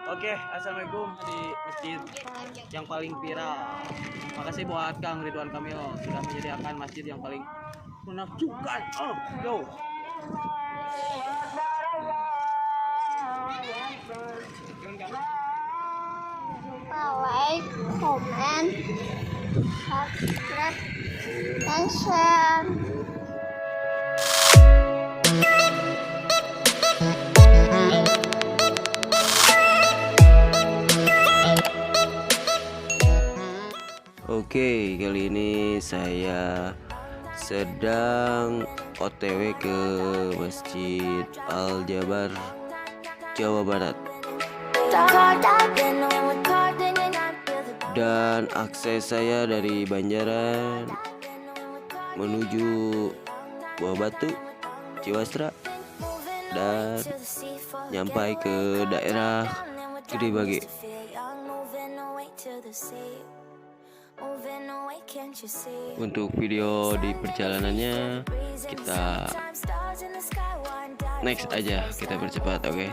Oke, assalamualaikum di masjid yang paling viral. Makasih buat Kang Ridwan Kamil sudah menyediakan masjid yang paling menakjubkan. Oh, yo. Lupa like, comment, subscribe, dan share. Oke, kali ini saya sedang OTW ke Masjid Al Jabar, Jawa Barat. Dan akses saya dari Banjaran menuju Buah Batu, Ciwastra, dan nyampai ke daerah Gedebage. Untuk video di perjalanannya kita next aja, kita percepat, oke? Okay?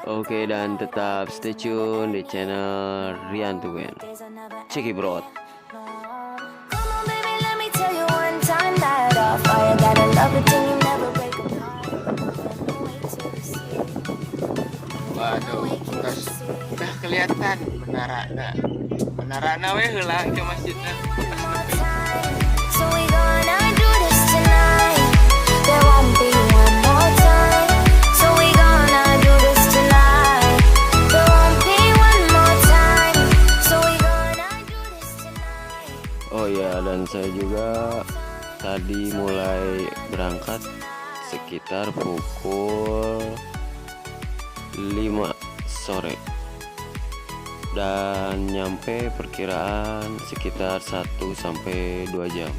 Oke, dan tetap stay tune di channel Rian Tuwen. Ceki bro. Waduh, udah kelihatan menarana. Menarana weh heula ke masjidna. Oh ya, dan saya juga tadi mulai berangkat sekitar pukul 5 sore dan nyampe perkiraan sekitar 1 sampai 2 jam.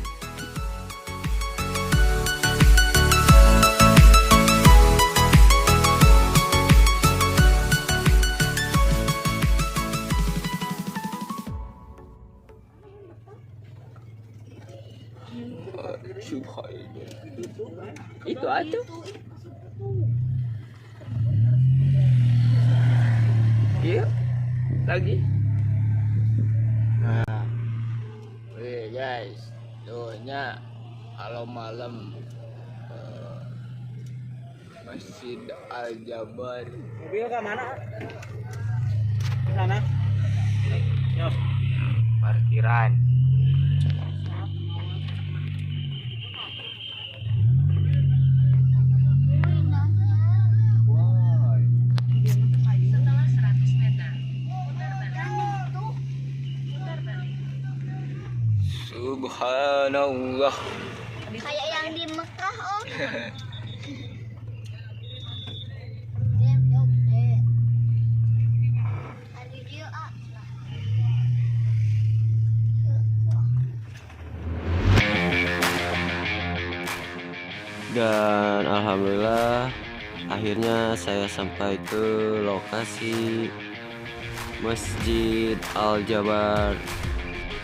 Itu atuh. Iya, lagi. Nah, weh guys, doanya kalau malam Masjid Al Jabar. Mobil ke mana? Ke sana. Yuk. Parkiran. Subhanallah. Kayak yang di Mekah, Om. Dan alhamdulillah akhirnya saya sampai ke lokasi Masjid Al Jabar,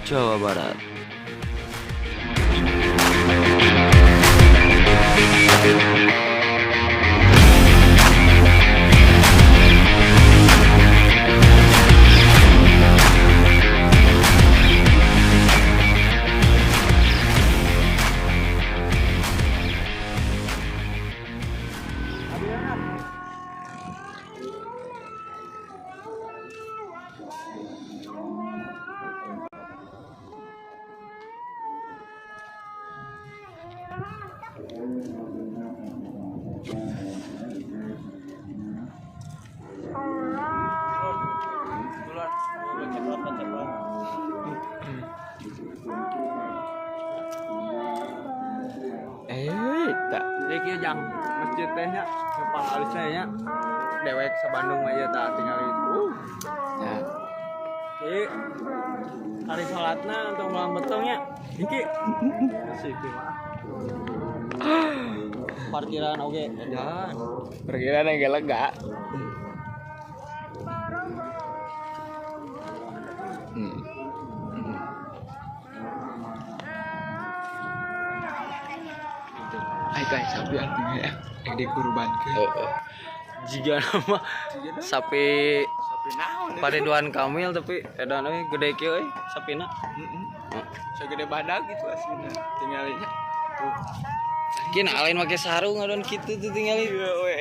Jawa Barat. Tak Jadi jang masjid tehnya depan alisnya nya dewek sa Bandung aja tak tinggal itu. Ya. Jadi hari salatna untuk malam betongnya iki. Masih iki mah. Parkiran oke. Dan parkiran agak lega. Ai guys, sapi artinya ya yang dikurbankeun. Heeh. Jiga nama sapi Sapi naon? Pak Ridwan Kamil tapi edan euy gede kieu euy sapina. Heeh. Sagede badak gitu aslinya. Tinggalinya. Tuh. Kina lain make sarung ngadon kitu tuh tingali. Iya we.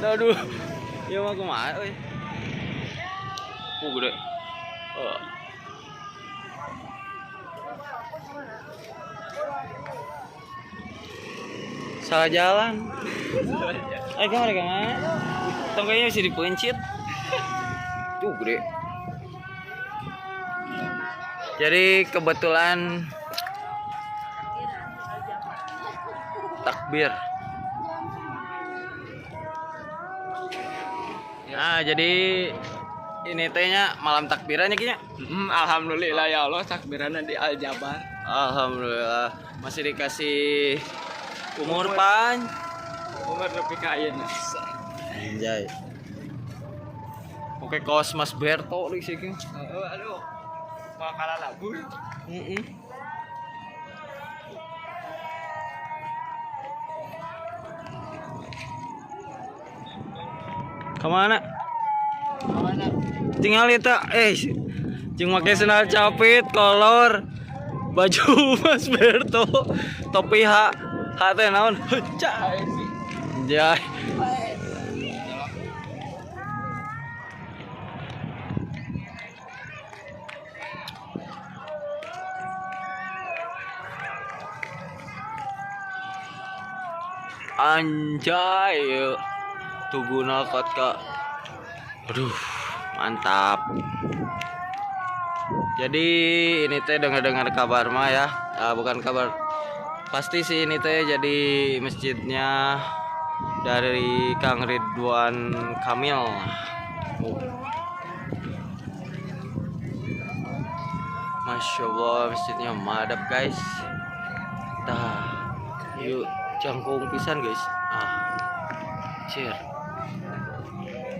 Aduh. Ya mah kumaha euy. Gede. Oh. Salah jalan. Eh, kemana kemana? Tong kayaknya masih dipencit. Tuh gede. Jadi kebetulan takbir. Nah, jadi ini tehnya malam takbirannya kayaknya. Alhamdulillah ya Allah takbirannya di Al Jabar. Alhamdulillah masih dikasih umur pan. Umur lebih kaya. Anjay. Oke, kaos Mas Berto di sini. Aduh. Mau kalah lagu. Heeh. Kemana? Kemana? Tinggal itu, jeung make sendal capit, kolor, baju Mas Berto, topi H, H teh naon? Heuca. Anjay. Anjay. Tuguna kotka. Aduh, mantap. Jadi ini teh dengar-dengar kabar mah ya. Bukan kabar. Pasti sih ini teh jadi masjidnya dari Kang Ridwan Kamil. Oh. Masya Allah, masjidnya madap guys. Tah, yuk jangkung pisan guys. Ah, cer.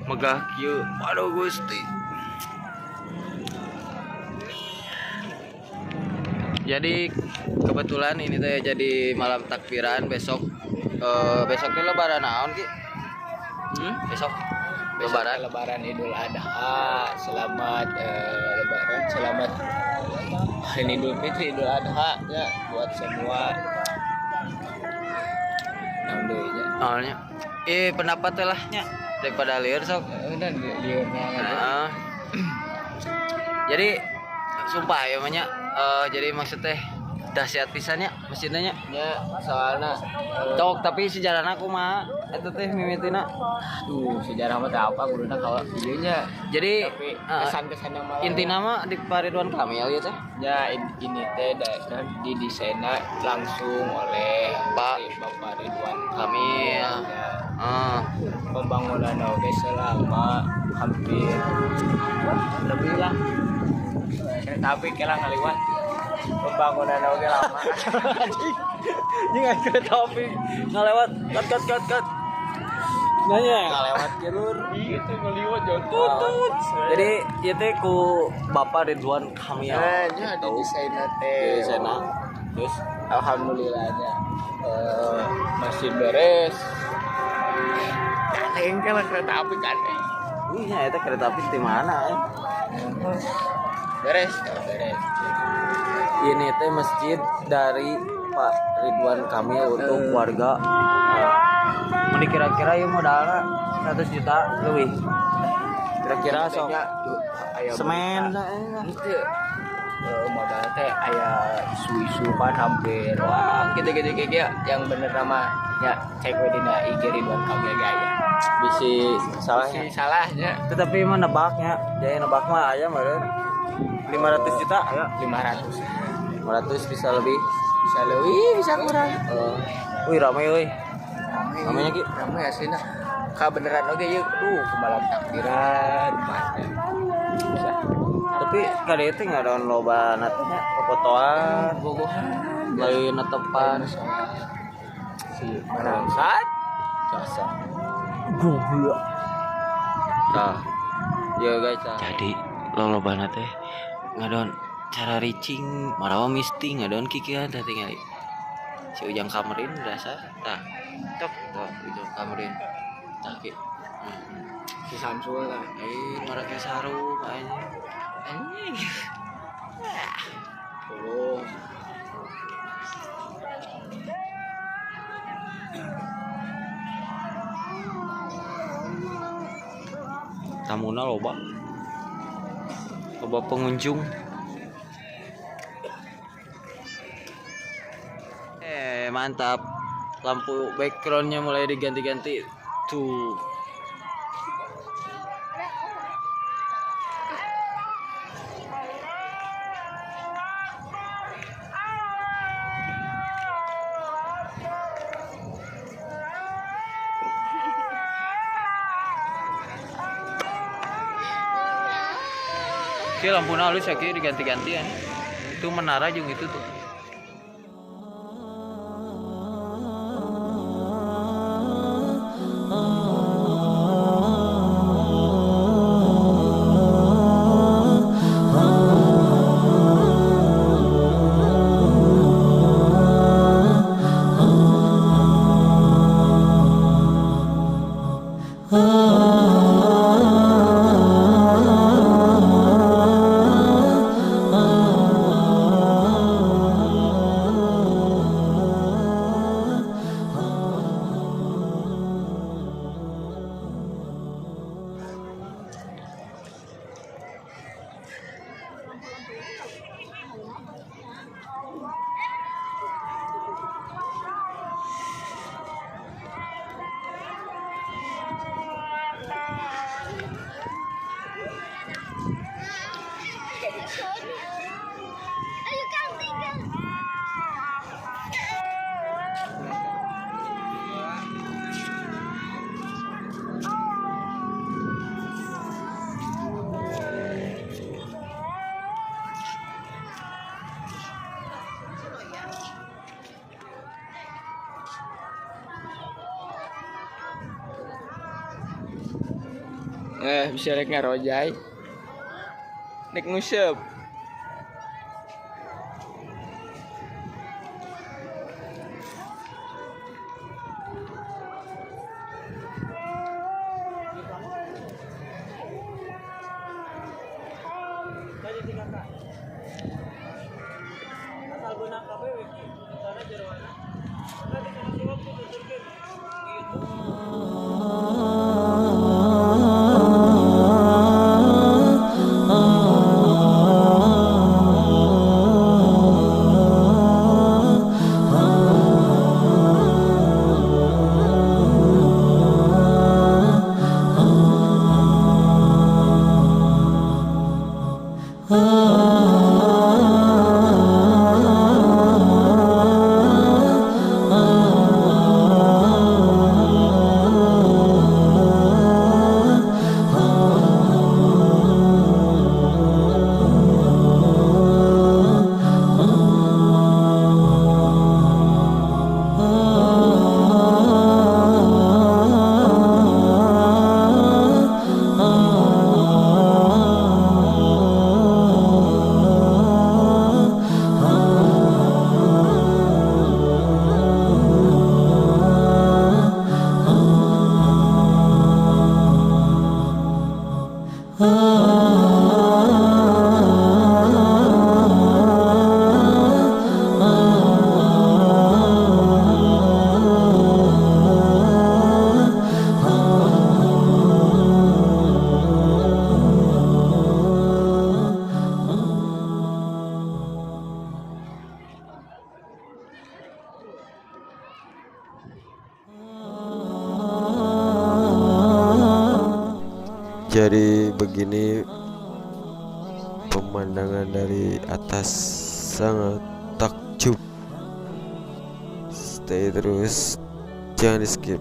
Megah kieu. Waduh Gusti. Jadi kebetulan ini teh jadi malam takbiran besok. Besok teh lebaran naon Ki? Besok lebaran Lebaran Idul Adha. Selamat lebaran, selamat hari Idul Fitri, Idul Adha ya buat semua. Naon deui nya? Naonnya? Pendapat teh lah nya daripada lieur sok. Udah liurna. Heeh. Jadi sumpah ya banyak. Jadi maksudnya dahsyat pisannya masjidnya nya. Ya, soalna Tok tapi sejarahna kumaha eta teh mimitina? Aduh, sejarah mah teh apa kuduna kalau ieu nya. Jadi kesan-kesanna malah intina mah di Pak Ridwan Kamil ieu teh. Ya, ini teh didesainna langsung oleh Pak Bapak Ridwan Kamil. Ya. Pembangunan oge selama hampir lebih lah. Kereta api kela ngaliwat. Pembangunan oge lama. Jeung kereta api ngalewat cut cut cut cut. Nanya ngalewat jalur. Iya teh ngaliwat jauh. Tutut. Jadi ieu teh ku Bapak Ridwan Kamil. Nah, nya didesainna teh. Didesainna. Terus alhamdulillahnya masih beres. Kaleng kela kereta api kaleng. Iya, eta kereta api di mana? Beres, beres. Ini teh masjid dari Pak Ridwan Kamil untuk warga. Mau dikira-kira ya modalnya 100 juta lebih. Kira-kira sok semen itu modal teh aya isu-isu kan hampir wah gitu-gitu kayak yang bener nama ya cek we dina IG Ridwan Kamil ge aya. Bisi salahnya. Bisi salahnya. Tetapi mah nebaknya, jadi nebak mah aya meureun 500 juta ya. 500. 500 bisa lebih. Bisa lebih, bisa kurang. Wih rame euy. Ramenya Ki. Rame aslinya. Ka beneran oge ieu. Duh, malam takbiran. Bisa. Tapi kali itu nggak ada loba natnya fotoan, Bogohan, lain netepan. Si bangsat. Jasa. Goblok. Tah. Ya guys, tah. Jadi lolobana teh ngadon Cara ricing marawa misting ngadon kikian tah tingali. Si Ujang Kamrin dasar tah. Tok tah Ujang Kamrin. Tah ki. Si Samsul lah. Marake sarung anjing. Anjing. Oh. Tamuna loba. Loba pengunjung. Mantap. Lampu backgroundnya mulai diganti-ganti tuh. Ki lampunya halus ya Ki, diganti-gantian. Itu menara jeung itu tuh. Ayo Kang, tinggal. Bisa rek ngarojai. Nek nguseup. Jadi begini pemandangan dari atas, sangat takjub. Stay terus, jangan di skip.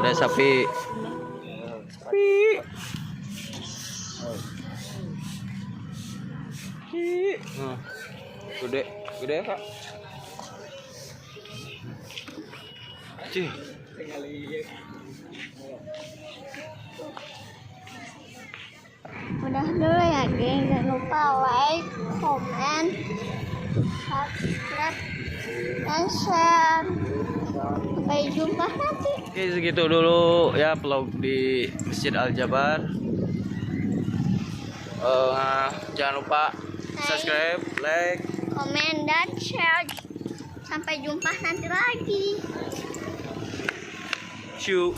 Ada sapi. Gede, gede ya, Kak. Cih. Udah dulu ya, geng. Jangan lupa like, comment, subscribe, dan share. Sampai jumpa nanti. Oke, segitu dulu ya vlog di Masjid Al Jabar. Jangan lupa subscribe, like, komen, dan share. Sampai jumpa nanti lagi. See you.